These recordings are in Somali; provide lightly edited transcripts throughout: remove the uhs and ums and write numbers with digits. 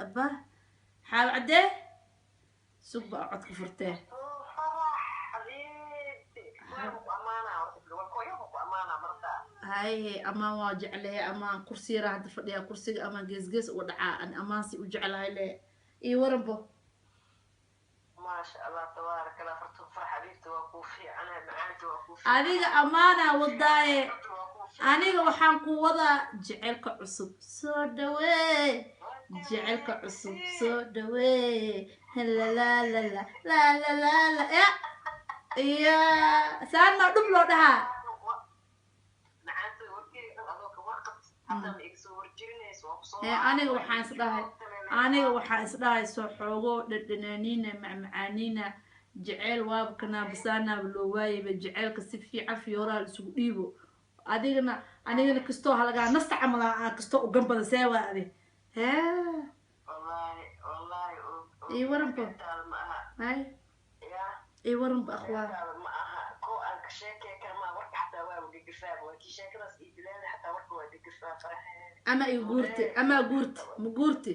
Abba Xaawo Caddee, sug baa codka furtee. Farax xabiibti, waa ku amaanaa horta, walkooyo ku amaanaa marta. Haye, amaan waa jeclahay. Amaan kursi yaraa hadda fadhiyaa, kursiga amaan gees gees uga dhacaa. Ani amaan si u jeclahay le, iyo waranbo. Maasha Allah, tabaaraka Allah. Fartu farax xabiibti, waa kuu fiicanahay, macaanta waa kuu fiican. Adiga amaanaa wadaaye. Waa kuu fiican. Aniga waxaan ku wadaa jaceylka cusub soo dhawee, jaceylka cusub soo dhawee, lalalala lalalala ya iya, saan maa dhub loo dhahaa. Macaanta, warkeyga dhan adoo ka warqabti hadda ma iga soo warjelinayso, waa kusoo Aniga waxaan isdhahay soo xoogo dhadhanaaniina, macmacaaniina, jeceyl waaba kanaabasaanaaba loo waayayba. Jeceylka si fiican fiyooraha la isugu dhiibo. Adigana anigana kastoo halagaa nasta camal aan kastoo ugan badan, see waa adi hee? Wallaahi, wallaahi. Ii waranba. Beentaada ma aha. Hay. Ya. Ii waranba, akhwaa. Beentaada ma aha, ko aan ka sheekey kara maa, warka xataa waa gegafaa, waa kii sheekadaas ii bilaada, xataa warka waa gegafaa, faraxee. Ama i guurti, ama guurti, ma guurti?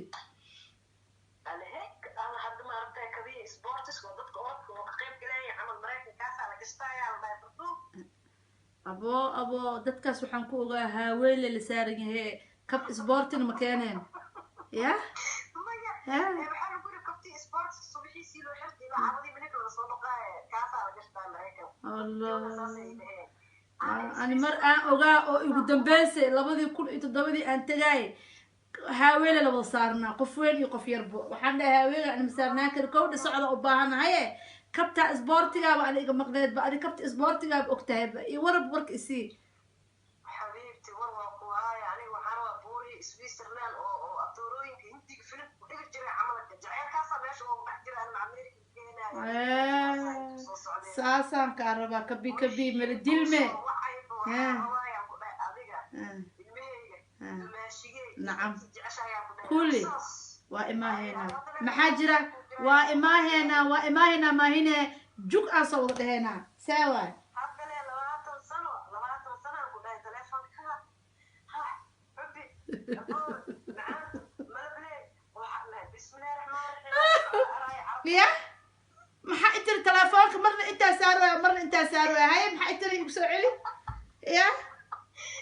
Alhek ama hadda maaragtay kabihi sportiska oo dadka orodka oo ka qayb galaya camal Maraykankaasaa la gashtayaa, la dhahay fartuun. Abo abo, dadkaas waxaan ku ogaa haaweyle la saaran yahe, kab isboortina ma keeneen ya? Maya. Ha. Waxaa lagu yiri kabtii sportiska subaxiisii loo xirtay ilaa cawadii minaka laga soo dhaqaaye, kaasaa la gashtaa Maraykan. Allah. Saasay dhaheen. Ani mar aan ogaa oo igu dambeysay 2007-dii aan tagaay, haaweele la wada saarnaa, qof weyn iyo qof yarbo. Waxaan dhahay haaweele ani ma saarnaan kari, kowdha socda u baahanahaye, kabta isboortigaaba ani iga maqneedba. Adi kabta isboortigaaba ogtahayba, iyo warab warka isii. Xabiibti, war waa ku haaya. Aniga waxaan rabaa buuri Switzerland oo atoorooyinka Hindiga filimka ku dhigi jiray camalka, jaceylkaasaa meesha ugu dhex jira. Anima America keenaya soo socdeen. Saasaan kaa rabaa, kabi kabi mala dilme. Wacayba waxaan rabaayaan ku dhahay adiga, ilmahayga, dumaashigey. Nacam. Jeceshayaan ku dhahay. Kulli. Saas. Waa imaaheynaa, maxaa jira? Waa imaaheynaa, waa imaaheynaa, maahine jug aan soo wada dhaheynaa, see waay? Hadda le 20 sano, 20 sano aan ku dhahay telefoonka, ha xubbi, aboor macaantu malable, waxa bismillahi raxmaan raxiim. Ya, maxaa itiri? Telefoonka marna intaa saaraya, marna intaa saaraya. Haye, maxaa itiri? Igu soo celi ya.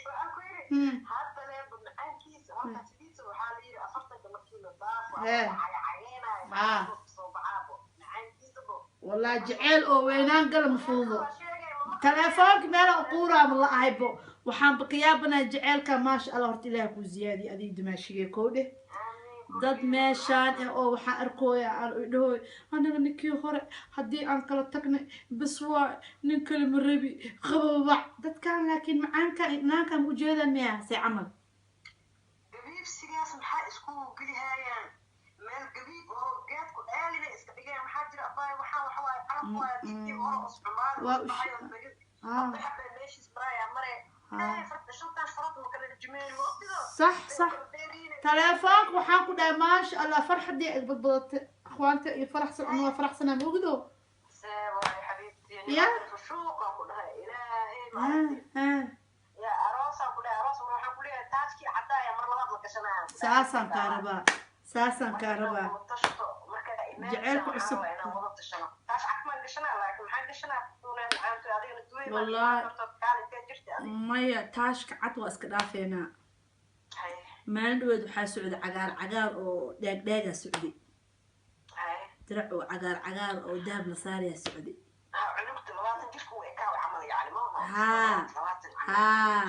Waxaan ku yidhi hadda leeba macaankiisa horta sidiisa waxaa la yidhi 40-ka markii la daafo cayacayeenayo soo baxaabo macaankiisa bo. Wallahi jeceyl oo weynaan gala ma fududo. Waa sheegay ma. Telefoonka meela uquuraama la ahaybo, waxaan bakayaabanaya jeceylka. Maasha Allah, horta Ilaah kuu ziyaadiye adiga dumaashigee, kow dheh. Dad meeshaan eh oo waxaan arkooya aan idhahoy, anaga ninkii hore haddii aan kala tagnay bas waa nin kale ma rabi qababac dadkan, laakiin macaankan naankan ma ujeedaan miya, see camal? Gabiibsigaas maxaa isku gelihayaan? Meel gabiib oo geedku aalina iska dhigeen maxaa jira, abaay? Waxaa waxa waaye calaf waaye, didkii hore oo iscumaali Waa baxay oo tagay. Hadda xabaa meeshiis maraaya mare. Ilaahay farta shantaan farad ma kala jimeen, ma ogtido? Sax. Telefoonka waxaan ku dhahay, maasha Allah, farxadii ay badbadatay akhwaanta iyo faraxsan, ana waa faraxsanaa, ma ogdo? See waaye, xabiibtii? Ya. Shuuqaan ku dhahay Ilaahay maaragtay. Ya aroosaan ku dhahay, aroos mar waxaan ku leeyahay taajkii caddaaya mar labaad la gashanaya. Saasaan kaa rabaa, saasaan kaa rabaa. Tashto marka. Jaceylka cusub. Inaan wada tashano, taas cagmaan gashanaa, laakiin maxaan gashanaa? Tuuneen macaantu adigana duway. Wallahi. Kaalintee jirta adiga? Maya, taashka cad waa iska dhaafeenaa. Hay. Maalin dhaweed waxaa socday cagaar cagaar oo dheegdheegaa socday. Hay. Dirac oo cagaar cagaar oo dahab la saarayaa socday. Ha, cunugta 20 jirka uu ekaaw camal yacni ma Haa. 20. Haa.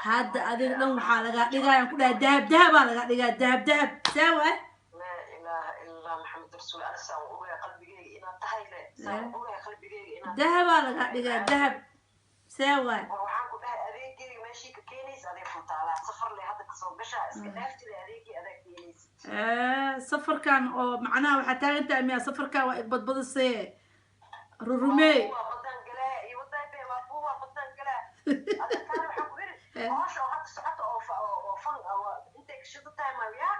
Hadda adiga dhan waxaa lagaa dhigayaan ku dhahay dahab, dahabaa lagaa dhigaa, dahab dahab, see waay? Laa ilaaha illa Maxamed rasuul. Ana saan ogahay qalbigeyga inaad tahay le, saan ogahay qalbigeyga inaad Dahabaa lagaa dhigaa, dahab, see waay? War waxaan ku dhahay adeegeyga meeshii ka keenaysa adee futaalaa, safar le hadda kasoo gashaa, iska dhaaftida adeegii adaa keenaysa. Safarkan oo macnaha waxaa taagan tahay miya? Safarkan waa igbadbadisee, rurumee. Waa badan galaa iyo wadaa waa buuwa badan galaa. Adinkaan waxaan ku iri hawsha oo hadda socota oo oo fan oo intay ka shida tahay ma yaa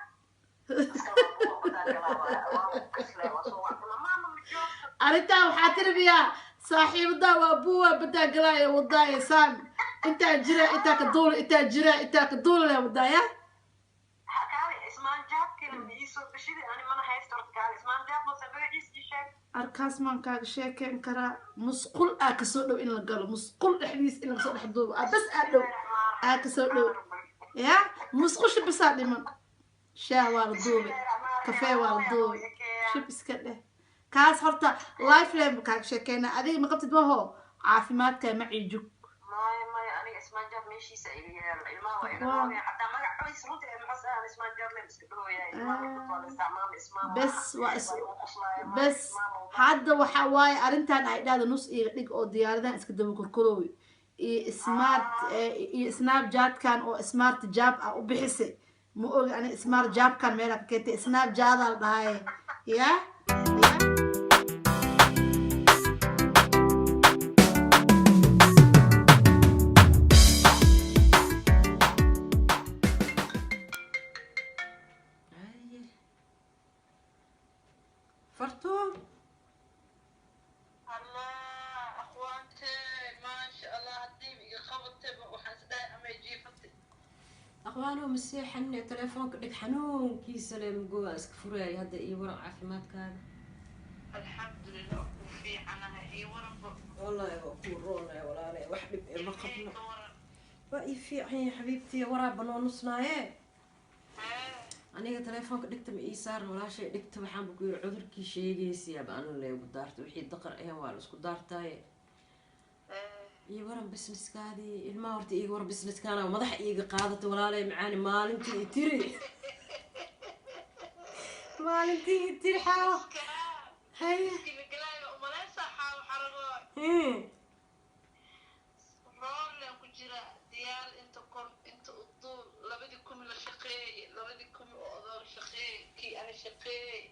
iska waa buuwa badan galaa, waa kasle, waa soo wacdana, maama ma joogto. Arrintaa waxaa tiri miyaa saaxiibadaa? Waa buuwa badaa galaayo wadaaye, saan intaa jira, intaa ka duula, intaa jira, intaa ka duula le wadaaya. Kaali ismaan jaabkina ma ii Arkaas maan kaaga sheekeyn karaa. Musqul aa kasoo dhow in la galo, musqul dhexdiis in lagasoo dhex duubo aa bas aa dhow, aa kasoo dhow ya musqusha basaa dhiman. Shaah waa la duubay, kafee waa la duubay, shib iska dheh. Kaas horta lifeline ba kaaga sheekeynaa. Adiga ma qabtid maho caafimaadkaa ma ciijug. Maya, maya, aniga Ismaanjaad meeshiisa iga yaala. Ilmaha waa iga dhooya xataa magacoodiisa runta ee maxas aan Ismaanjaad leen iska dhooya. Ilmaha marka waa la isticmaama ismaam. Bes waa is bes. Hadda waxa waaye arrintan ay dhahda nus iga dhig oo diyaaradahan iska daba korkorooy iyo smart iyo Snapchatkan oo smart jab ah u bixisay. Ma ogi ani smart jabkan meelaa ka keentay. Snapchataa la dhahaye ya ya. Haye. Fartuun. Allah, akhwaantey, maasha Allah, haddii iga qabatayba waxaan isdhahay amay jiifatay. Aqwaano maseexan, telefoonka dhig xanuunkiisa le mugoo iska furaay hadda. Iyo waran caafimaadkaaga? Alxamdulilah, ku fiicanahay. Iyo waranba? Wallaahi waa kuu roonaya walaale, wax dhib ee ma qabno. Ka waran? Waa ii fiican yahay xabiibtii, waraaba noo nusnaaye. Aniga telefoonka dhigta ma ii saaran walaashay. Dhigta waxaanba ku yiri cudurkii sheegaysiyaaba anu leegu daarta, wixii daqar ahan waa la isku daartaaye. Iyo waran businesskaadii, ilmaha horta iiga waran. Businesskaana madaxa iiga qaadata walaalay macaani. Maalintii i tiri xaawo haye. Iskilagalaayo umaleysaa xaawo xarago. Roorlen ku jira diyaar inta kor inta uduul labadii kumi la shaqeeyey, labadii kumi oo odoog shaqeeyey, kii ani shaqeeyey.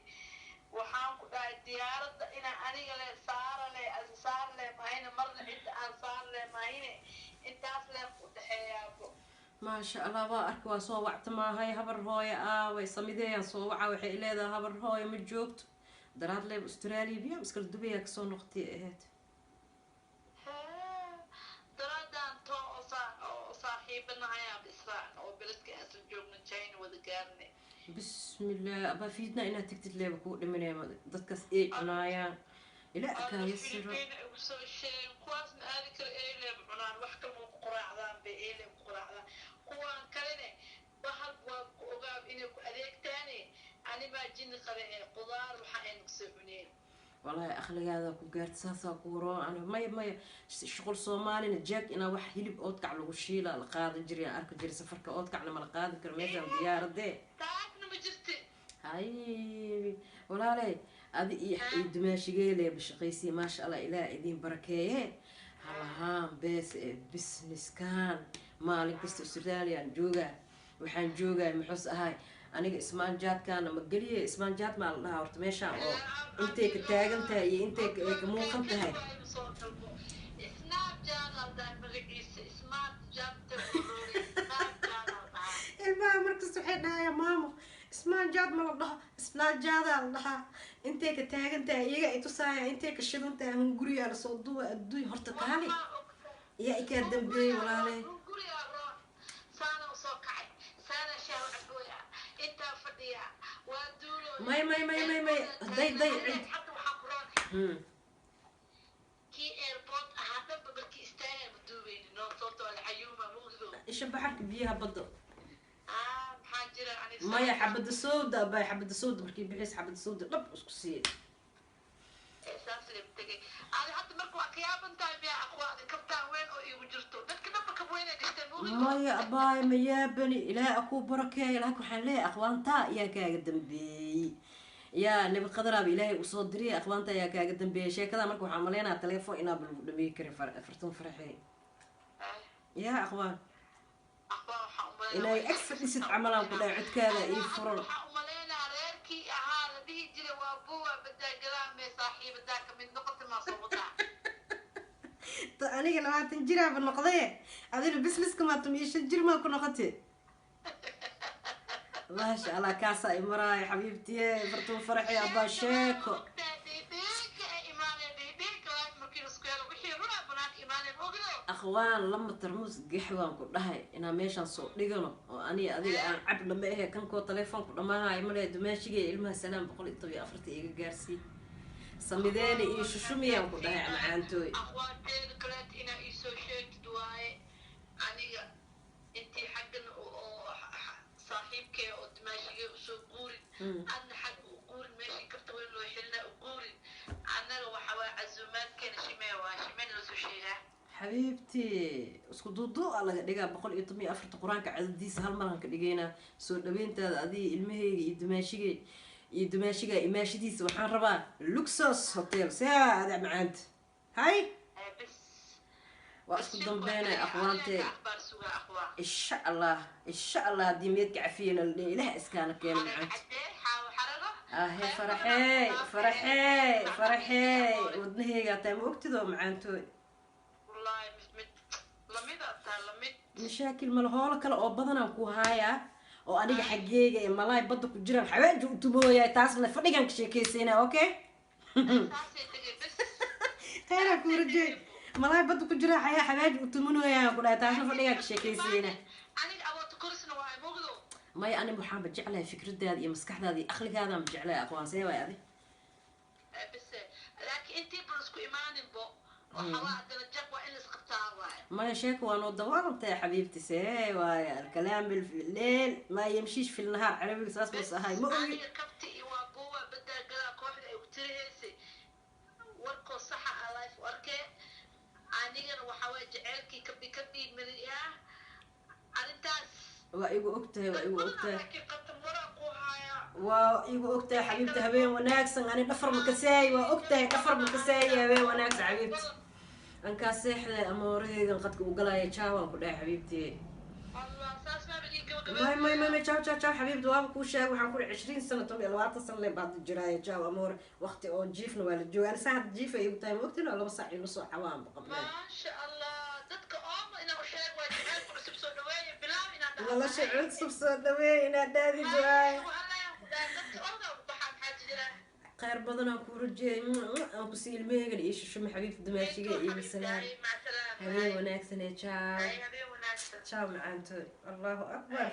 Waxaan ku dhahay diyaaradda inaan aniga le saara le asi saar le mahayne, marna cidda aan saar le mahayne, intaas leen ku dhexeeyaabo. Maasha Allah, waa arka, waa soo wacta maahay habar hooyo ah way samideeyaan soo waca. Waxay leedahay habar hooyo ma joogto daraad leeb Australia biya iskala dubayaa kasoo noqotay ahayd. Daraadaan too oo saa oo saaxiibanahayaaba israacna oo beledka aan isla joogna China wada gaarnay. Bismillah, abaa fiidna inaad tagtid leeba kuu dhimanaya, dadkaas ay cunaayaan ilaa akaaya siro. Philippine igu soo sheegin, kuwaas ma aadi karo. Eeleeb cunaan, wax kale ma ku quraacdaan bay eeleeb ku quraacdaan. Kuwaan kalene bahal waa ku ogaab inay ku adeegtaane. Ani baa jinni qabe ee qudaar waxa aynu kusoo cuneen. Wallaahi aqligaada ku gaarta, saasaa ku roon. Ani maya, maya, shuqul soomaalina jaag inaa wax hilib oodkac lagu shiila la qaadan jiray aan arki jiray safarka. Oodkacna ma la qaadi karo meeshaan diyaaradee. Taasna ma jirti. Hay walaaley, adi iyo dumaashigeeleeba shaqaysiya, maasha Allah, ilaah idiin barakeeye. Halahaan bees ee businesskan maalin kasta Australian joogaa, waxaan joogaa muxuus ahay aniga ismaanjaadkaana ma geliye. Ismaanjaad maa la dhahaa horta meeshaan oo intay ka taagan tahay iyo intay ay ka muuqan tahay? Soo dalbo Snapchat al dhahay magaciisa smart jab. Snapchat al dhahaa. Ilmaha markasta waxay dhahayaan, "Maamo, ismaanjaad ma la dhaho, isnaajaadaa la dhahaa." Intay ka taagan tahay iyaga ay tusaaya, intay ka shidan tahay, hunguriyaa lasoo duuba adduuny. Horta kaali iyaa ikaa dambeeyey walaale. Gurigaa roon saana usoo kacay, saana shaah cabooya, intaa fadhiya waa duulo. May, may, may, may, may, day day cid. Hadda waxaa ku roon kii airport ahaa dhanba markii istaagay ma duubeyni noo sababta waa la cayuuma mugdo. Isha baxarka biyaha badda. Ah, maxaa jira aniga? Maya, xabada sowda abay, xabada sowda markii bixis, xabada sowda dhab isku siiye. Saas la tegay adi hadda marka waa ka yaaban tahay miya aqwaadi kabtaan weyn oo iigu jirto dadka dhanba kab weyn ay dhigteen mugdo. Maya abaay, ma yaabani, ilaahay akuu barakeeyo. Laakiin waxaan leeyahay aqwaantaa ayaa kaaga dambeeyey, yaa nabi qadaraaba ilaahay usoo diriyay, aqwaanta ayaa kaaga dambeeyey sheekada. Marka waxaan maleynayaa telefoon inaaba lagu dhameey karin fartun faraxey yaa aqwaan. Aqwaan waxaan umaleynaa inay ag fadhisid camalaan ku dhahay, codkaada ii furan. Waxaan umaleynaa reerkii ahaa la dhihi jiray waa buwa badaagalaa mee saaxiibadaa ka mid noqota maa soo wadaa. Aniga 20 jiraaba noqdaye, adina businesska maa 15 jir maa ku noqotay. Maasha Allah, kaasaa i maraayo xabiibtiye fartun faraxey abbaa sheeko. Dhiidhiinka ay imaaneen, dhiidhiinka life markii la isku helo wixii runaa banaanka imaaneen ogdo. Aqwaan lama tarmuus gaxwaan ku dhahay inaan meeshaan soo dhigano oo aniga adiga aan cabna ma ahe. Kankoo telefoonku dhammaanayo male. Dumaashigay ilmaha salaam 114 iga gaarsii, samideena iyo shushumiyaan ku dhahay, macaantooy. Aqwaanteeda kaleet inaa iisoo sheegtid waaye. Aniga intii xaggan oo saaxiibkee oo dimaashigee usoo guurin, adna xagga u guurin, meeshii kafta weyn loo xilina u guurin. Annaga waxa waye casuumaadkeena shimee waa shimeen loo soo sheegaa. Xabiibtii, isku duuduu a laga dhigaa. 114 qur-aanka cadadiisa hal maraan ka dhigaynaa. Soo dhaweyntaada adiga, ilmahayga iyo dumaashigay iyo dumaashiga imaashadiisa waxaan rabaa Luxos Hotel. Saa macaanta hay. Bes. Waa isku dambeynay, aqwaantee. Akhbaar sugaa, aqwaan. Insha Allah, insha Allah, haddii meedka cafiyana la dhihi Ilaah iskaana keeno, macaanta. Cadee xaawo xarago. Ahe, faraxee, faraxee, faraxee, wadnahaygaa taa ma ogtidoo, macaantooy. Wallaahi mid mid lamid aad tahay lamid. Mashaakil male, hoolo kale oo badanaan ku haayaa oo aniga xaggeega ee malaay badda ku jiraan xawaaji u tumooyaay. Taasna fadhigaan ka sheekaysaynaa, okay? Saasay tegay bes. Khayraa kuu rajeey. Malaay badda ku jiraan xayaa xawaaji u tumanooyaan ku dhahay, taasna fadhigaan ka sheekaysaynaa. Aniga awoodta korisna waa mogdo. Maya, aniga waxaanba jeclahay fikradaada iyo maskaxdaada iyo aqligaadaan jeclahay. Aqoonsee waay adi? Bes, laakiin intii bal isku imaaninbo waxaa waa haddana jag waa in la isqabtaa waaye. Maya, sheeka waa noo dawaalantahay, xabiibti. See waaye? Alkalaam leel maa yamshiish fi lnahaar, carabiga saas mas ahay, ma ogi. Aniga kabti iyo waa buuwa badaagalaa kooxda ay tirihaysay warkoo saxa a life u arkee. Anigana waxaa waye jaceylkii kabi kabi mariyaa arrintaas. Waa igu ogtahay, waa igu ogtahay. Laakiin qatar waraa ku hayaa. Waa igu ogtahay, xabiibti. Habeen wanaagsan. Ani dhafar makaseey, waa ogtahay, dhafar makaseey. Habeen wanaagsan, xabiibti. Ankaa seexday amooraheygan qadka u galaya. Jaawaan ku dhahay, xabiibti. Allah, saas maaba ii gabagabay. May, may, may, may, jaaw, jaaw, jaaw, xabiibti. Waaba kuu sheegay, waxaan ku dhahay 20 sano, 20 sano leen baad jiraaye. Jaaw amoore, waqti oo jiifna waa la jooga. Ani saa hadda jiif ay igu tahay, ma ogtin oo 2 saac iyo nus oo cawaan baqabnay. Maasha Allah, dadka ooma inaa u sheeg waa jaceylka cusub soo dhaweeya bilaab inaa dhaha. Nolosha cusub soo dhaweey inaad dhaadid waay. Dadka oga u baxaa maxaa jira? Khayr badan aan kuu rajeeyay, aan kusii ilmaheygan iyo shushuma, xabiibta. Dumaashiga iyo salaam. Mac salaama. Habeen wanaagsan ee, jaaw. Habeen wanaagsan. Jaaw, macaantood. Allahu akbar.